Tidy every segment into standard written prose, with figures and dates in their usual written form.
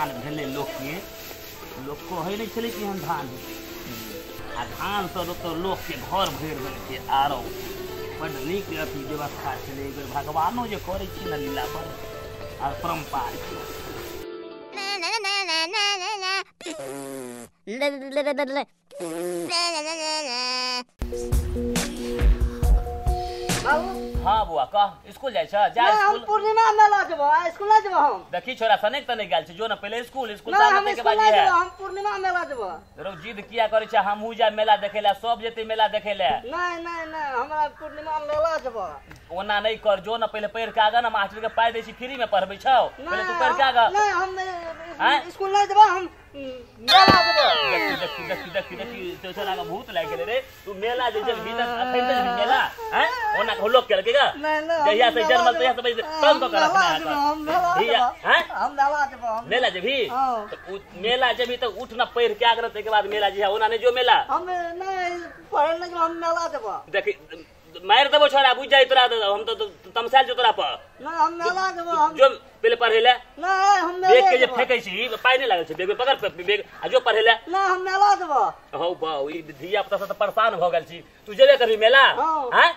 धान भेलै लोकके, लोक कहै नहि छलै कि एहन धान हेतै। आ धानसँ लोक लोकके घर भरि देलकै। आरो बड्ड नीक अथी व्यवस्था छलै। एहि बेर भगवानो जे करै छै ने लीला पर आ परम्पार छै। हाँ बुआ कह, स्कूल जाइ छ? जा स्कूल। पूर्णिमा मेला जेबो, स्कूल ना जेबो हम। देखी छोरा सनेक त नहीं गेल छ, जो ना पहिले स्कूल स्कूल जाने के बाद है। हम पूर्णिमा मेला जेबो। रो जिद किया करै छ? हमहू जा मेला देखे ला, सब जेते मेला देखे ला। नहीं नहीं नहीं, हमरा पूर्णिमा मेला जेबो। ओना नहीं कर, जो ना पहिले पढ़ के आगा ना, मास्टर के पाई दै छी फ्री में पढ़बै छौ। पहिले तू पढ़ के आगा। नहीं हम स्कूल नहीं जेबो, हम मेला जेबो। देखी देखी देखी देखी तो छोरा के भूत लागि गेलै रे। तू मेला जे जेबही त अखन त मेला हैं ओना को लोक केलकै गा। जहिया से जन्मल तहिया से तंग क रखना है। हैं हम मेला जेबो। मेला जेबही त मेला जेबही त उठ ना पढ़ के आगा, तै के बाद मेला जिहा। ओना नहीं जो मेला। हम नहीं पढ़ नहीं, हम मेला जेबो। देखी मार देबो छोरा, बुझ जाई तोरा, हम तो तमसाल जो तोरा पर। ना हम मेला जेबो। हम जो पहिले पढ़े ले। ना हम मेला देख के जे फेकै छी पाई नहीं लागल छै बैग में, पकड़ बैग आ जो पढ़े ले। ना हम मेला जेबो। हौ बाउ, ई धिया पुता से त परेशान भ गेल छी। तू जेबे करबी मेला? हां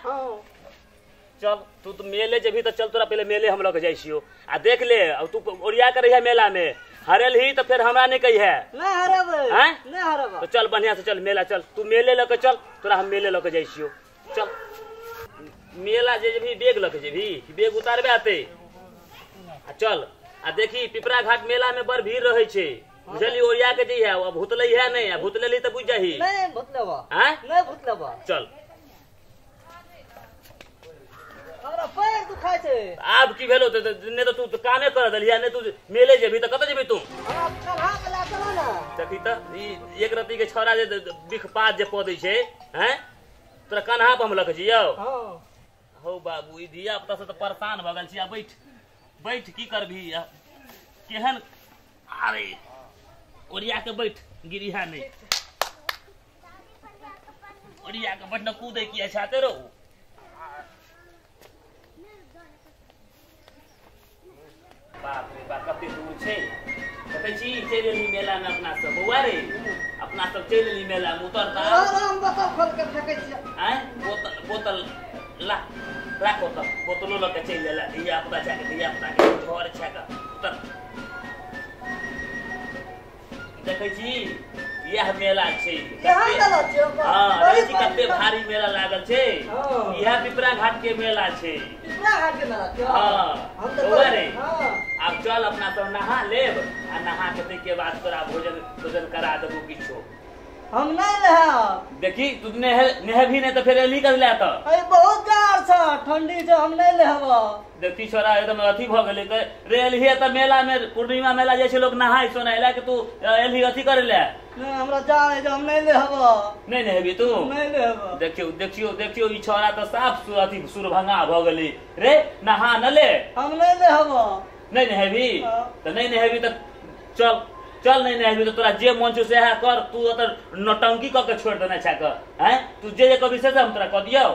चल, तू तो मेले जेबही त चल, तोरा पहिले मेले हम लऽ के जाइ छियौ आ देख ले। अब तू ओरिया के रहिहे मेला में, हरेल ही त फेर हमरा नहीं कहिहे। नहीं हरेबै। हैं नहीं हरेबै तो चल बढ़िया से चल मेला चल, तू मेले लऽ के चल, तोरा हम मेले लऽ के जाइ छियौ। चल मेला जे जेबही बैग लऽ के जेबही, बैग उतारबे आते आ चल। आ देखी पिपरा घाट मेला में बड़ भीड़ रहै छै, बुझली? ओरिया के जइहे, अब भूतलै है नहीं, आ भूतलेली त बुझ जाही। नहीं भूतलेबो। हैं नहीं भूतलेबो। चल हमरा पैर दुखाय छै। आब की भेलो? नहीं तो तू कामे कर देलिया, नहीं तू मेले जेबही त कतऽ जेबही तू? हमरा कन्हा के ला चलो ना। देखी त ई एक रत्ती के छौड़ा जे बिखपात जे पऽ दै छै, हैं तोरा कन्हा पर हम लऽ के जइयौ? हां हौ बाबू, ई धिया पुता से त परेशान भऽ गेल छी। आ बैठ बैठ, की करबही केहन? अरे ओरिया के बैठ, गिरिहा नहीं, ओरिया के बैठ न, कूदे किया छाते रहो। बाप रे बाप, कते दूर छै। देखै छी चलि एली मेला में अपना सब। बौआ रे, अपना सब चलि एली मेला में, उतरता आराम बोतल खोल के फेकै छियै। आँय बोतल बोतल ला राखो, त बोतलो लऽ के चलि एला धिया पुता छै के, धिया पुता के घर छै के। उतर, देखै छी इएह मेला छै। हां देखै छी कते भारी मेला लागल छै। इएह पिपरा घाट के मेला छै। पिपरा घाट के मेला छै। हां हम त रे आब चल अपना सब नहा लेब आ नहा के तै के बाद तोरा भोजन भोजन करा देबो किछो। हम नहीं नहाब। देखी तू नेहबी नहीं त फेर एली कर ले त। अरे बहुत जाड़ छ, ठंडी छ, हम नहीं नहाब। देखी छोरा एकदम अथी भ गेलै रे। एलही त मेला में, पूर्णिमा मेला जाइ छै लोक नहाय सोनाय ला, के तू एलही अथी करे ले? नहीं हमरा जाड़ है, हम नहीं नहाब। नहीं नहेबी तू? नहीं नहाब। देखियो देखियो देखियो, ई छोरा त साफ अथी सुरभंगा भ गेलै रे। नहा न ले। हम नहीं नहाब। नहीं नहेबी त नहीं नहेबी त चल चल, नहीं नहेबी त तोरा जे मन छौ सएह कर। तू ओतऽ नौटंकी क के छोड़ि देने छह क, हैं? तू जे जे कहबी से हम तोरा कह दियौ।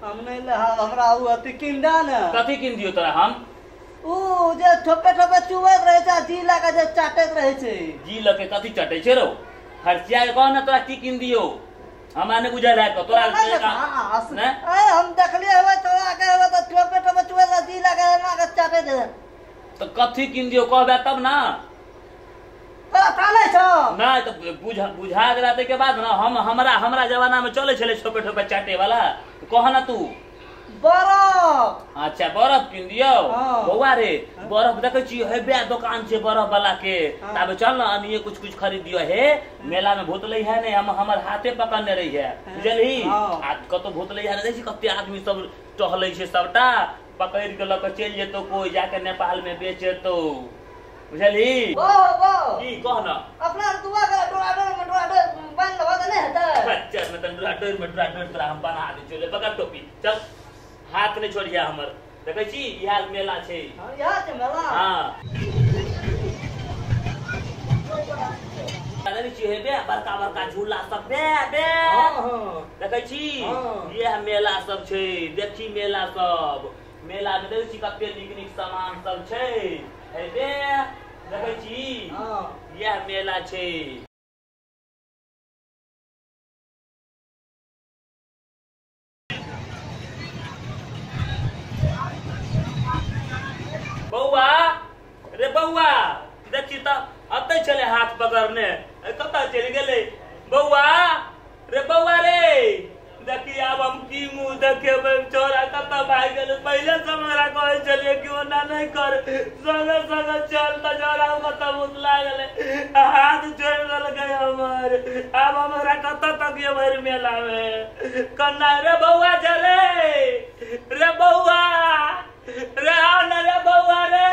हम नहीं नहाब, हमरा उ अथी किन दे ने। कथी किन दियौ तोरा हम? उ जे ठोपे ठोपे चुबैत रहै छै, जी लऽ के जे चाटैत रहै छै। जी लऽ के कथी चटै छै रौ? हरसिया के कह ने तोरा की किन दियौ, हमरा नहीं बुझल है तोरा। ए हम देखलियै हेबै तोरा के हेबै त ठोपे ठोपे चुबैत रहै, जी लऽ के एना के चाटैत रहै। त कथी किन दियौ कहबे तब ना। तोरा तालै छौ? नहीं त बुझा गेला तै के बाद ना। हम हमरा हमरा जमाना में चलै छलै ठोपे ठोपे चाटे वाला, कह ना तू। बरफ। अच्छा बरफ किन दियौ? बौआ रे बरफ देखै छी हेबे दोकान छै बरफ वाला के, ताबे चल ना अनिये कुछ कुछ खरीद दियो। हे मेला में भूतलै है नहीं, हम हमर हाथे पकड़ने रही है, बुझलही? आ कतौ भूतलै है नहीं, देखै छी कते आदमी सब टहलै छै, सबटा पकड़ के लऽ के चलि जेतौ कोई, जाके नेपाल में बेचेतौ, बुझलही? की कह ना। अपना दुआ के डोरा डोर में डोरा डोर बन लेबो त नहीं हेतै? अच्छा में त डोरा डोर में डोरा डोर तोरा हम बना दै छियौ। ले पकड़ टोपी, चल हाथ नहीं छोड़िया हमर। देखै छी इएह मेला छै। हां इएह छै मेला। हां देखै छी हेबे बड़का बड़का झूला सब बे बे। देखै छी इएह मेला सब छै। देखी मेला सब, मेला में देखै छी कते नीक नीक सामान सब छै। हेबे देखै छी यह मेला छै। बौआ रे बौआ देखी त अतै छले हाथ पकड़ने कतऽ चलि गेलै। बौआ रे बौआ रे देखी आब हम की मुँह देखेबै, छोरा कतऽ भागि गेलै। पहिले से हमरा कहै छलियै कि ओना नहि कर, संगे संगे चल, तऽ छोरा कतऽ भुतला गेलै, हाथ छोड़ि देलकै हमर। आब हमरा कतऽ तकिए भरि मेला मे। कन्ना रे बौआ चले रे बौआ रे आओ न रे बौआ रे।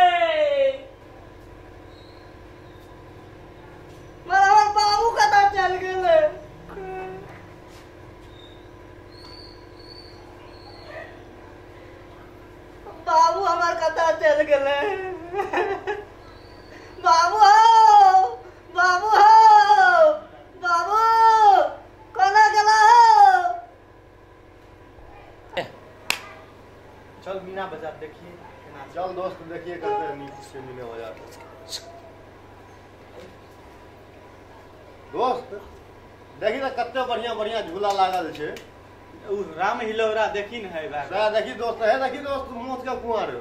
हमर बाबू कतऽ चलि गेलै? बाबू हमर कतऽ चलि गेलै? बाबू हो, बाबू हो, बाबू कोना गेला हो? चल मीना बाजार देखिए। चल दोस्त देखिए कते नीक छै मीना बाजार। दोस्त देखी त कते बढ़िया बढ़िया झूला लागल छै। उ राम हिलौरा देखी न है भाई। सह देखी दोस्त, है देखी दोस्त मौत के कुआं रे।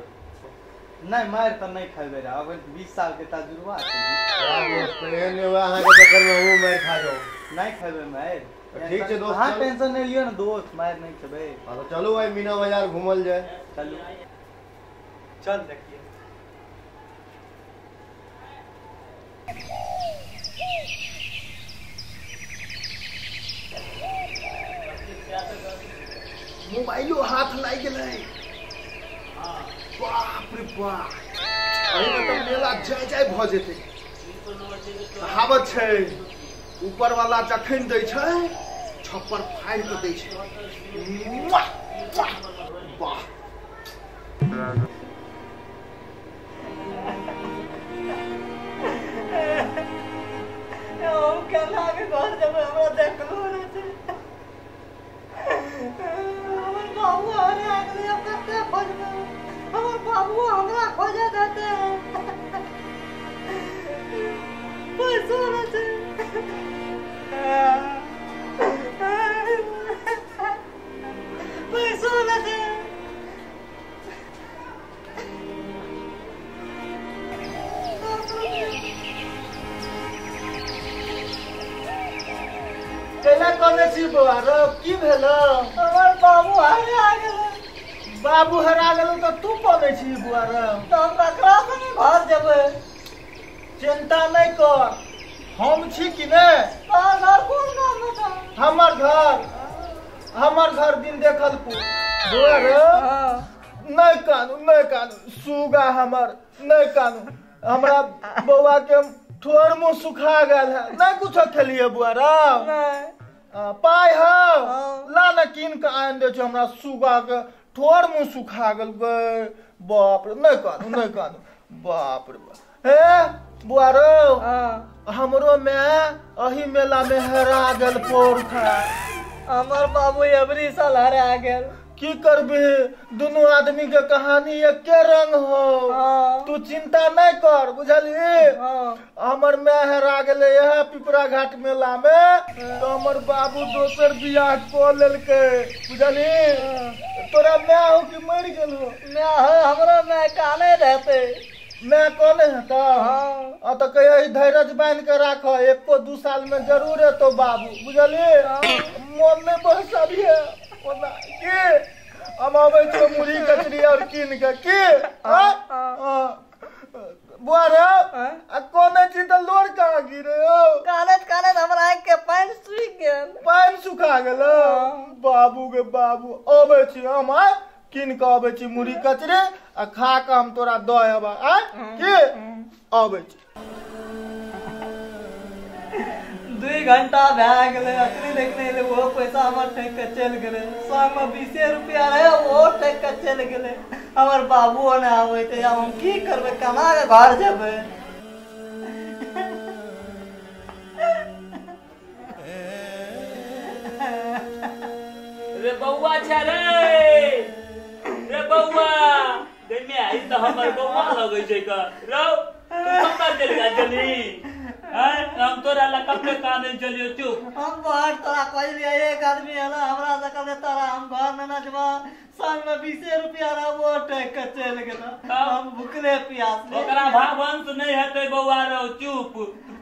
नहीं मार त नहीं खेबे रे, अब 20 साल के तजुर्बा छै। दोस्त एहन हुआ अहाँ के चक्कर में हमहूँ मार खा जाऊं। नहीं खेबे मार। ठीक छै दोस्त, अहाँ टेंशन नहीं लियो ना दोस्त, मार नहीं खेबे। हां तो चलू भाई मीना बाजार घूमल जाए। चलू चल देखिए। मोबाइलो हाथ लागि गेलै। बाप रे बाप, एहिमे तऽ मेला जाय जाय भऽ जेतै। कहावत छै ऊपर वाला जखन दै छै छप्पर फाड़ि कऽ दै छै। वाह वाह वाह। हम केना के घर जेबै, हमरा देखलो नहि छै। हमर बाबू हरा गेलै, हम कते खोजबै? हमर बाबू हमरा खोजैत हेतै। पैसो नहि छै। पैसो नहि छै। कैला कहने छी बौआ रौ, की भेलो? हमर बाबू हरा गेलै। बाबू हरा गेलो तऽ तू कनै छी बौआ रौ? तऽ हम ककरा संगे घर जेबै? चिंता नहीं कर, हम छी कि नहि। तोहर घर कोन गाँव में छौ? हमर घर, हमर घर दिन देखलपुर। बौआ रौ नहीं कानू, नहीं कानू सुगा हमर, नहीं कानू। हमरा बौआ के ठोर मुँह सुखा गेल है, नहीं कुछो खेलिए बौआ रौ। पाइ हौ ला न कीन के आनि दै छौ। हमरा सुगा के ठोर मुँह सुखा गेल गे। बाप रे नहीं कानू, नहीं कानू। बाप रे बाप। हे बौआ रौ, हमरो माय एही मेला में हेरा गेल पोरखा। हमर बाबू एबरी साल हरा गेल। की करबी, दुनू आदमी के कहानी एके रंग हो। तू चिंता नहीं कर बुझलही। हमर माय हेरा गेलै यह पिपरा घाट मेला में, तो हमर बाबू दोसर बियाह कऽ लेलकै बुझलही। तोरा माय हो कि मरि गेल हो? माय हो, हमरो माय काने रहते। माय कने हेतौ? हाँ तऽ कहियो धैर्य बान्हि के राख, एको दू साल में जरूर एतौ बाबू बुझलही। मोन नहीं बहसबिहे ओना की हम अबै छियौ मुरही कचरी और कीन के की। बुआ रे आ कोने छी तऽ लोर कहाँ गिरे हो? कानैत कानैत हमरा आँखि के पानि सुखि गेल। पानि सुखा गेल? बाबू गे बाबू, अबै छी हम, आय कीन के अबै छी मुरही कचरी आ खा के हम तोरा दऽ एबऽ। आय की अबै छी। 2 घंटा भए गेलै, अखनी देखने एलै ओहो पैसा हमर ठकि के चलि गेलै। संगमे 20 रुपया रहै, ओहो ठकि के चलि गेलै। हमर बाबूओ नहि आबै छै, आब हम की करबै, केना के घर जेबै? रे बौआ छै रे, रे बौआ गै माय, ई तऽ हमर बौआ लगै छै क। रौ तू कत्ता चल जा जली हैं हम तोरा ला कत्ते काने चलियो चुप। हम बाहर तोरा कहलिए एक आदमी एला हमरा से कहले तोरा हम घर में न जबा संग में 20 रुपया रह वो टैक के चल गेला हम भुखले प्यासले ओकरा भावंश नहीं हेतै बौआ रो चुप।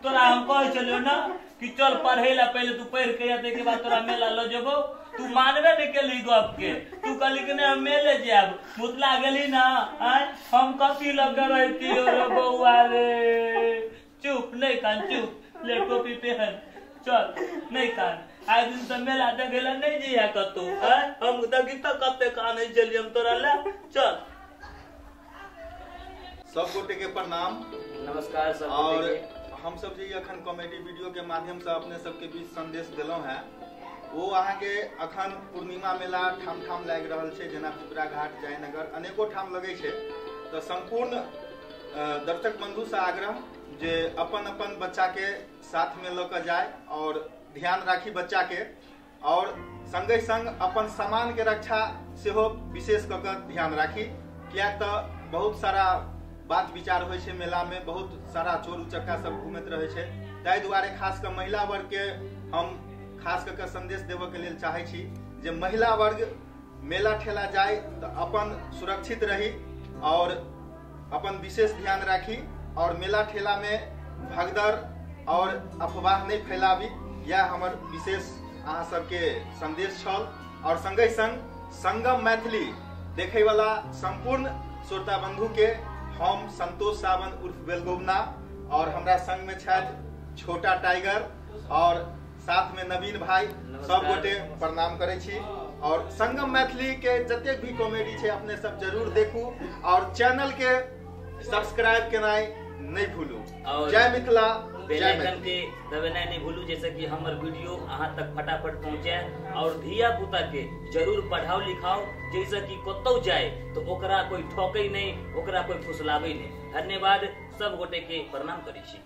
तोरा हम कहै छलियो ना कि चल पढ़े ला पहले तू पढ़ के आते के बाद तोरा मेला ल जेबो तू मानबे नहीं केली गप के तू कहली कि नहीं हम मेले जाब मुतला गेली ना आय हम कथी लग रहती रे बौआ रे चुप नहीं कान चुप ले टोपी पहन चल नहीं कान आइ दिन से मेला देखे ला नहीं जिया कतौ आय हम देखी त कते काने चलिए हम तोरा ला चल। सब गोटे के प्रणाम नमस्कार सब और हम सब जे अखन कॉमेडी वीडियो के माध्यम से अपने सबके बीच संदेश दिलहुँ हैं वो अहाँ के अखन पूर्णिमा मेला ठाम ठाम लागि रहल छै जेना पिपरा घाट जयनगर अनेको ठाम लगै छै। तऽ सम्पूर्ण दर्शक बंधु से आग्रह जे अपन अपन बच्चा के साथ में लऽ कऽ जाय और ध्यान राखी बच्चा के और संगे संग अपन सामान के रक्षा सेहो विशेष कऽ कऽ ध्यान राखी किएक तऽ बहुत सारा बात विचार होइ छै मेला में बहुत सारा चोर उचक्का सब घूमैत रहै छै। ताहि दुआरे खास कऽ महिला वर्ग के हम खास कऽ कऽ संदेश देबऽ के लेल चाहै छी जे महिला वर्ग मेला ठेला जाय तऽ अपन सुरक्षित रही और अपन विशेष ध्यान राखी और मेला ठेला में भगदड़ और अफवाह नहीं फैलाबी यह हमर विशेष अहाँ सबके संदेश छल। और संगे संग संगम मैथिली देखैवला सम्पूर्ण श्रोता बंधु के हम संतोष सावन उर्फ बेलगोबना और हमरा संग में छथि छोटा टाइगर और साथ में नवीन भाई सब गोटे प्रणाम करै छी। और संगम मैथिली के जतेक भी कॉमेडी छै अपने सब जरूर देखू और चैनल के सब्सक्राइब केनाइ नहीं भूलू। जय मिथिला बेल आइकन के दबेनाइ नहीं भूलू जैसे कि हमर वीडियो अहाँ तक फटाफट पहुंचे और धिया पुता के जरूर पढ़ाओ लिखाओ जैसे कि कतौ जाए तो ओकरा कोई ठोके नहीं ओकरा कोई फुसलावे नहीं। धन्यवाद सब गोटे के प्रणाम करै छी।